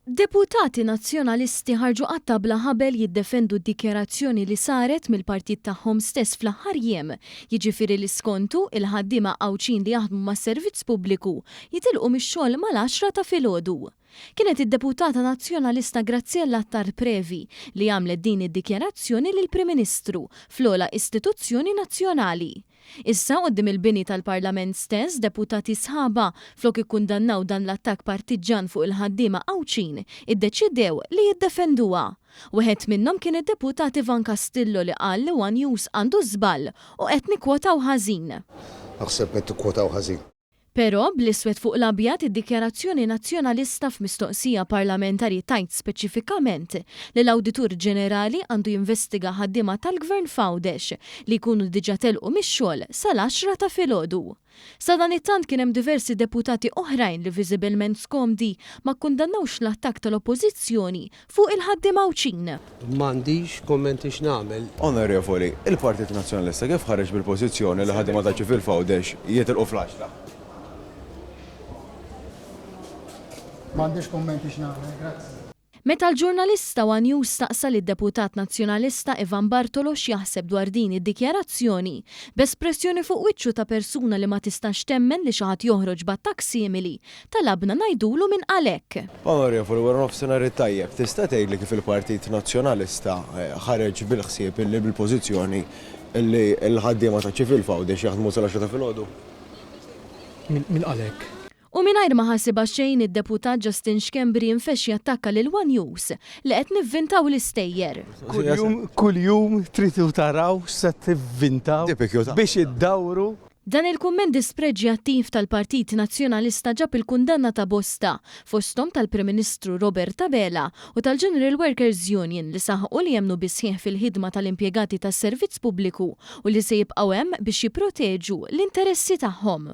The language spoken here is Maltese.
Deputati Nazzjonalisti ħarġu qatta' bla ħabel jiddefendu d-dikjarazzjoni li saret mill-partit tagħhom stess fl-aħħar jiem, jiġifieri li skontu, il-ħaddiema Għawdxin li jaħdmu mas-servizz pubbliku jitilqu mix-xogħol mal-għaxra ta' filgħodu. Kienet id-Deputata Nazzjonalista Graziella Attard Previ li għamlet din id-dikjarazzjoni lill-Prim Ministru fl-ogħla istituzzjoni nazzjonali. Issa, quddiem il-bini tal-Parlament stess, deputati sħabha, flok ikkundannaw dan l-attakk partiġġan fuq il-ħaddiema Għawdxin, iddeċidew li jiddefenduha. Wieħed minnhom kien id-Deputat Ivan Castillo li qal li one News għandu żball u qed nikkwotaw ħażin. Naħseb qed tikkwotaw ħażin. Però, bl-iswed fuq l-abjad, id-dikjarazzjoni Nazzjonalista f'mistoqsija parlamentari tgħid speċifikament li l-Awditur Ġenerali għandu jinvestiga ħaddiema tal-Gvern f'Għawdex li jkunu diġà telqu mix-xogħol sal-għaxra ta' filgħodu. Sadanittant kien hemm diversi deputati oħrajn li viżibilment skomdi ma kkundannawx l-attakk tal-Oppożizzjoni fuq il-ħaddiema Għawdxin. M'għandix kummenti x'nagħmel. Onorevoli, il-Partit Nazzjonalista kif ħareġ bil-pożizzjoni li ħaddiema ta' ċivil f'Għawdex jitilqu fl-għaxra? M'għandix kummenti x'nagħmel, grazzi. Meta l-ġurnalist ta' one News staqsa lid-Deputat Nazzjonalista Ivan Bartolo x'jaħseb dwar din id-dikjarazzjoni, b'espressjoni fuq wiċċu ta' persuna li ma tistax temmen li xi ħadd joħroġ b'attakk simili, Talabna ngħidulu min qal hekk. Onorevoli, wara nofsinhar it-tajjeb, tista' tgħidli kif il-Partit Nazzjonalista ħareġ bil-ħsieb illi bil-pożizzjoni illi l-ħaddiema taċ-ċivil f'Għawdex jaħdmu sal-għaxra ta' filgħodu? Min qal hekk? U mingħajr ma ħasibha xejn id-Deputat Justin Schembri infexx jattakka lil one News li qed nivvintaw l-istejjer. Kuljum, kuljum tridu taraw x'se tivvintaw biex iddawru. Dan il-kumment dispreġjattiv tal-Partit Nazzjonalista ġab il-kundanna ta' bosta, fosthom tal-Prim Ministru Robert Abela u tal-General Workers Union li saħqu li jemmnu bis-sħiħ fil-ħidma tal-impjegati tas-servizz pubbliku u li se jibqgħu hemm biex jipproteġu l-interessi tagħhom.